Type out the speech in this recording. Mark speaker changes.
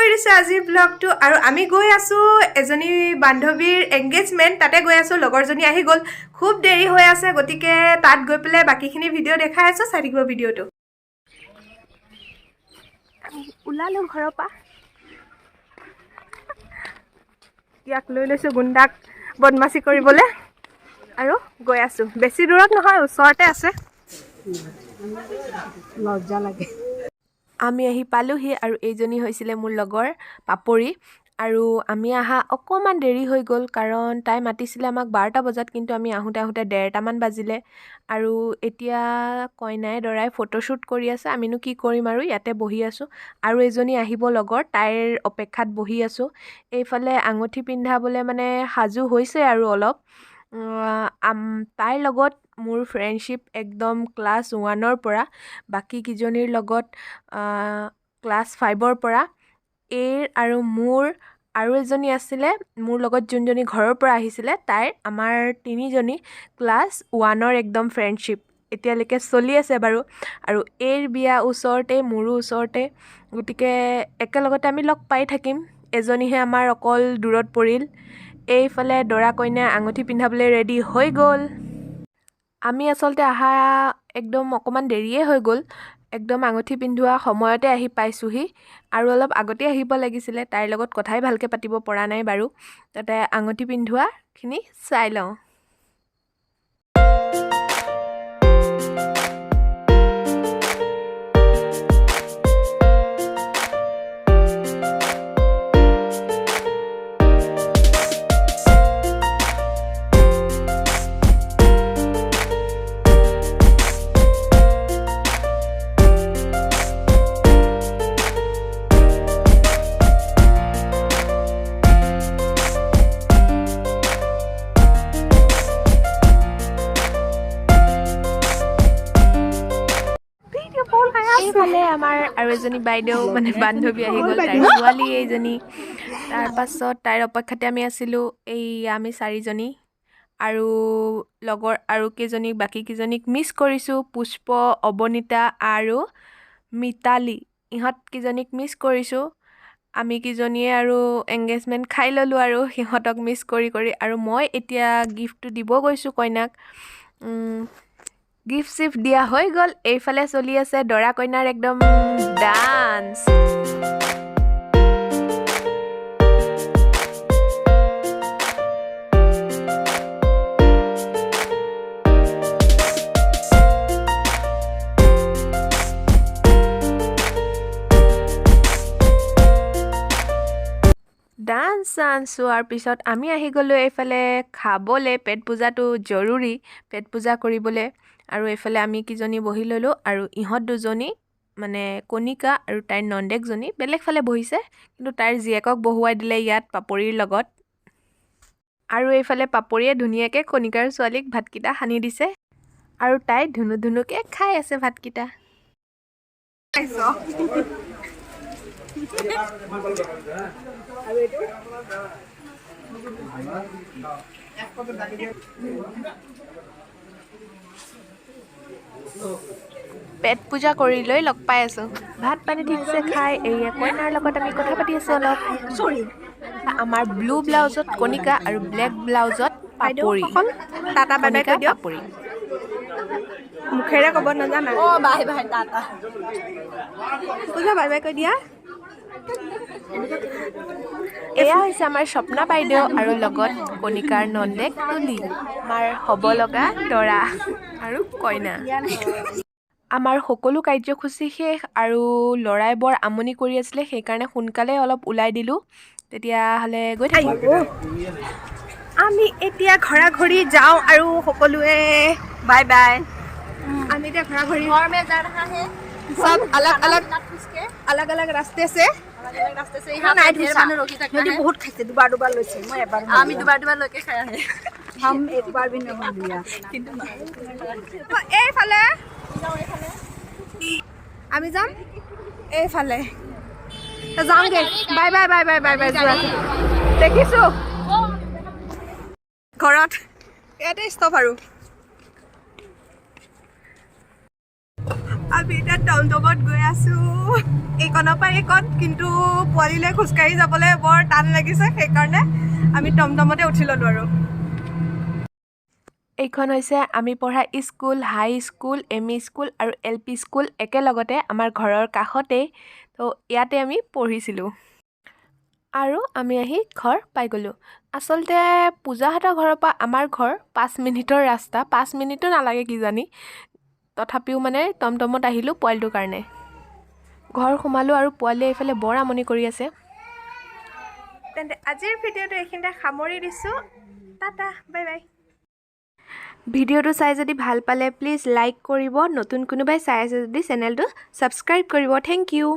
Speaker 1: কৰি দিছোঁ আজিৰ ব্লগটো। আৰু আমি গৈ আছোঁ এজনী বান্ধৱীৰ এংগেজমেণ্ট, তাতে গৈ আছোঁ। লগৰজনী আহি গ'ল, খুব দেৰি হৈ আছে, গতিকে তাত গৈ পেলাই বাকীখিনি ভিডিঅ' দেখাই আছোঁ, চাই থাকিব ভিডিঅ'টো। আমি ওলালোঁ ঘৰৰ পৰা, ইয়াক লৈ লৈছোঁ গুণ্ডাক বদমাচি কৰিবলৈ আৰু গৈ আছোঁ। বেছি দূৰত নহয়, ওচৰতে আছে।
Speaker 2: লজ্জা লাগে।
Speaker 1: আমি আহি পালোহি আৰু এইজনী হৈছিলে মোৰ লগৰ পাপৰি। আৰু আমি অহা অকণমান দেৰি হৈ গ'ল, কাৰণ তাই মাতিছিলে আমাক 12টা বজাত, কিন্তু আমি আহোঁতে আহোঁতে 1:30মান বাজিলে। আৰু এতিয়া কইনাই দৰাই ফটোশ্বুট কৰি আছে, আমিনো কি কৰিম আৰু ইয়াতে বহি আছোঁ। আৰু এজনী আহিব লগৰ, তাইৰ অপেক্ষাত বহি আছোঁ। এইফালে আঙুঠি পিন্ধাবলৈ মানে সাজু হৈছে আৰু অলপ। তাইৰ লগত মোৰ ফ্ৰেণ্ডশ্বিপ একদম ক্লাছ 1ৰ পৰা, বাকী কেইজনীৰ লগত ক্লাছ 5ৰ পৰা। এইৰ আৰু মোৰ আৰু এজনী আছিলে মোৰ লগত, যোনজনী ঘৰৰ পৰা আহিছিলে, তাইৰ আমাৰ তিনিজনী ক্লাছ 1ৰ একদম ফ্ৰেণ্ডশ্বিপ এতিয়ালৈকে চলি আছে বাৰু। আৰু এইৰ বিয়া ওচৰতে, মোৰো ওচৰতে, গতিকে একেলগতে আমি লগ পাই থাকিম। এজনীহে আমাৰ অকল দূৰত পৰিল। এইফালে দৰা কইনাই আঙুঠি পিন্ধাবলৈ ৰেডি হৈ গ'ল। আমি আচলতে অহা একদম অকণমান দেৰিয়ে হৈ গ'ল, একদম আঙুঠি পিন্ধোৱা সময়তে আহি পাইছোঁহি। আৰু অলপ আগতেই আহিব লাগিছিলে, তাইৰ লগত কথাই ভালকৈ পাতিব পৰা নাই বাৰু। তাতে আঙুঠি পিন্ধোৱাখিনি চাই লওঁ। এইফালে আমাৰ আৰু এজনী বাইদেউ মানে বান্ধৱী আহি গ'ল, তাইৰ ছোৱালী এইজনী। তাৰপাছত তাইৰ অপেক্ষাতে আমি আছিলোঁ। এই আমি চাৰিজনী আৰু লগৰ আৰু কেইজনীক, বাকী কেইজনীক মিছ কৰিছোঁ। পুষ্প, অৱনীতা আৰু মিতালী, ইহঁত কেইজনীক মিছ কৰিছোঁ। আমি কেইজনীয়ে আৰু এংগেজমেণ্ট খাই ল'লোঁ আৰু সিহঁতক মিছ কৰি কৰি। আৰু মই এতিয়া গিফ্টটো দিব গৈছোঁ কইনাক। গিফ্ট চিফ্ট দিয়া হৈ গ'ল। এইফালে চলি আছে দৰা কইনাৰ একদম ডান্স। ডান্স চান্স চোৱাৰ পিছত আমি আহি গ'লোঁ এইফালে খাবলৈ। পেট পূজাটো জৰুৰী, পেট পূজা কৰিবলৈ। আৰু এইফালে আমি কেইজনী বহি ল'লোঁ আৰু ইহঁত দুজনী মানে কণিকা আৰু তাইৰ নন্দেকজনী বেলেগ ফালে বহিছে, কিন্তু তাইৰ জীয়েকক বহুৱাই দিলে ইয়াত পাপৰিৰ লগত। আৰু এইফালে পাপৰিয়ে ধুনীয়াকৈ কণিকাৰ ছোৱালীক ভাতকেইটা সানি দিছে আৰু তাই ধুনু ধুনুকৈ খাই আছে ভাতকেইটা। পেট পূজা কৰি লৈ লগ পাই আছোঁ। ভাত পানী ঠিকছে খাই এইয়া কইনাৰ লগত আমি কথা পাতি আছোঁ অলপ। আমাৰ ব্লু ব্লাউজত কণিকা আৰু ব্লেক ব্লাউজত পাপৰি।
Speaker 2: টাটা বাই বাই
Speaker 1: কণিকা
Speaker 2: কৈ দিয়ক।
Speaker 1: পাপৰি।
Speaker 2: মুখেৰে ক'ব নাজানা।
Speaker 3: অ, বাই বাই, টাটা।
Speaker 2: পূজা, বাই বাই কৈ দিয়া।
Speaker 1: এয়া হৈছে আমাৰ স্বপ্না বাইদেউ আৰু লগত কণিকাৰ নন্দেক তুলি, আমাৰ হ'ব লগা দৰা আৰু কইনা। আমাৰ সকলো কাৰ্যসূচী শেষ আৰু ল'ৰাই বৰ আমনি কৰি আছিলে, সেইকাৰণে সোনকালে অলপ ওলাই দিলোঁ। তেতিয়াহ'লে গৈ থাকোঁ।
Speaker 2: আমি এতিয়া ঘৰা ঘৰি যাওঁ আৰু সকলোৱে
Speaker 3: বাই বাই।
Speaker 2: আমি এতিয়া ঘৰা ঘৰি
Speaker 3: घर में जा रहा है।
Speaker 2: सब अलग अलग
Speaker 3: খোজকে
Speaker 2: अलग अलग रास्ते से।
Speaker 3: अलग अलग रास्ते से। यहाँ पे ढेर মানুহ ৰখি থাকা है।
Speaker 2: বহুত খাইছে, দুবাৰ দুবাৰ লৈছে, মই এবাৰ।
Speaker 3: আমি দুবাৰ দুবাৰ লৈকে খাই আহে।
Speaker 2: हम एक बार भी नहीं लिया। এইফালে আমি যাম, এইফালে যাওঁগে। Bye bye bye bye bye bye. যোৱা, দেখিছোঁ ঘৰত ইয়াতে ষ্টপ। আৰু আমি এতিয়া টমটমত গৈ আছোঁ এইকণৰ পৰা এইকণ, কিন্তু পোৱালিলৈ খোজকাঢ়ি যাবলৈ বৰ টান লাগিছে, সেইকাৰণে আমি টমটমতে উঠি ল'লোঁ। আৰু
Speaker 1: এইখন হৈছে আমি পঢ়া স্কুল, হাই স্কুল, এম ই স্কুল আৰু এল পি স্কুল একেলগতে আমাৰ ঘৰৰ কাষতেই। তো ইয়াতে আমি পঢ়িছিলোঁ আৰু আমি আহি ঘৰ পাই গ'লোঁ। আচলতে পূজাহঁতৰ ঘৰৰ পৰা আমাৰ ঘৰ 5 মিনিটৰ ৰাস্তা, 5 মিনিটো নালাগে কিজানি। তথাপিও মানে টমটমত আহিলোঁ পোৱালিটোৰ কাৰণে। ঘৰ সোমালোঁ আৰু পোৱালিয়ে এইফালে বৰ আমনি কৰি আছে।
Speaker 2: তেন্তে আজিৰ ভিডিঅ'টো এইখিনিতে সামৰি দিছোঁ। Tata, bye bye.
Speaker 1: ভিডিঅ'টো চাই যদি ভাল পালে প্লিজ লাইক কৰিব। নতুন কোনোবাই চাই আছে যদি চেনেলটো ছাবস্ক্ৰাইব কৰিব। Thank U.